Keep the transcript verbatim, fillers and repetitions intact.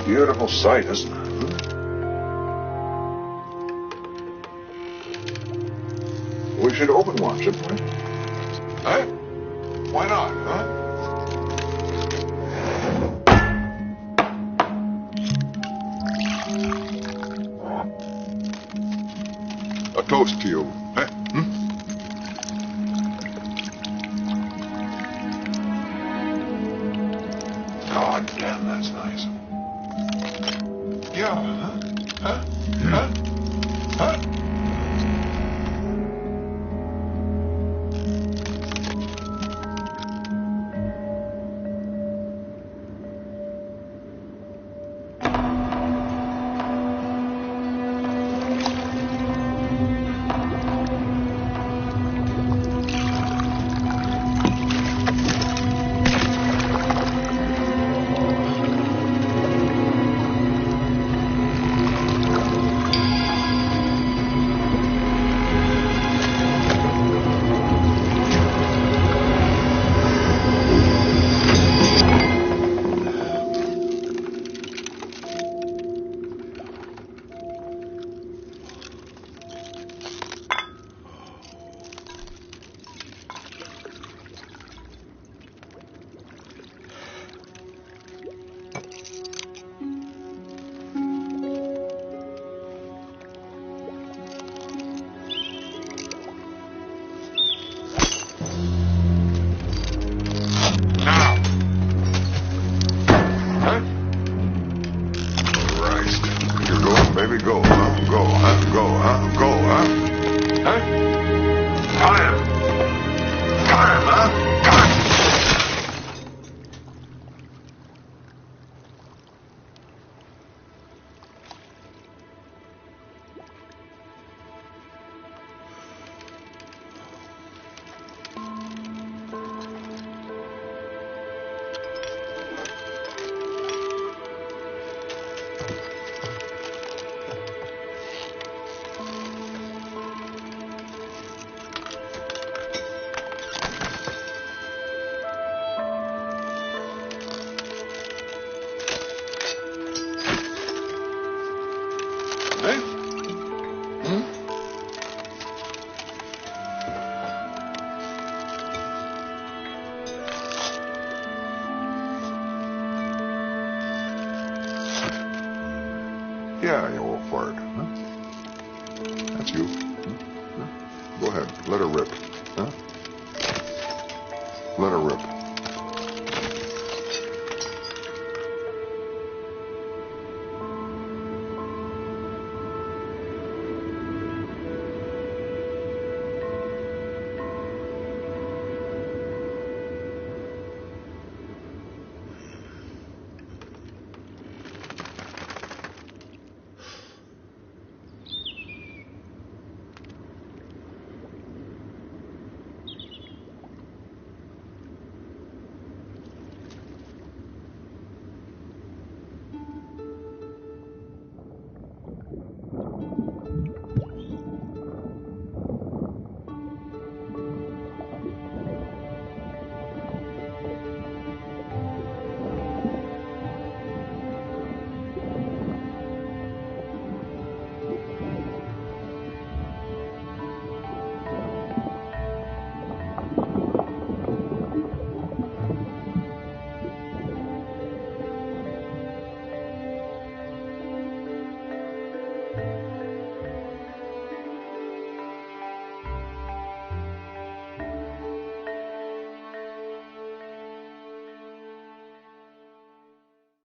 Beautiful sight, isn't it? We should open one, shouldn't we? Huh? Why not, huh? A toast to you. Eh? Hmm? God damn, that's nice. Yeah, huh? Huh? Huh? Huh? Now. Huh? Christ. You're going, baby, go, huh? Go, huh? Go, huh? Go, huh? Huh? Time. Time, huh? Time. Hey? Hmm? Yeah, you old fart. Huh? That's you. Huh? Huh? Go ahead. Let her rip. Huh? Let her rip.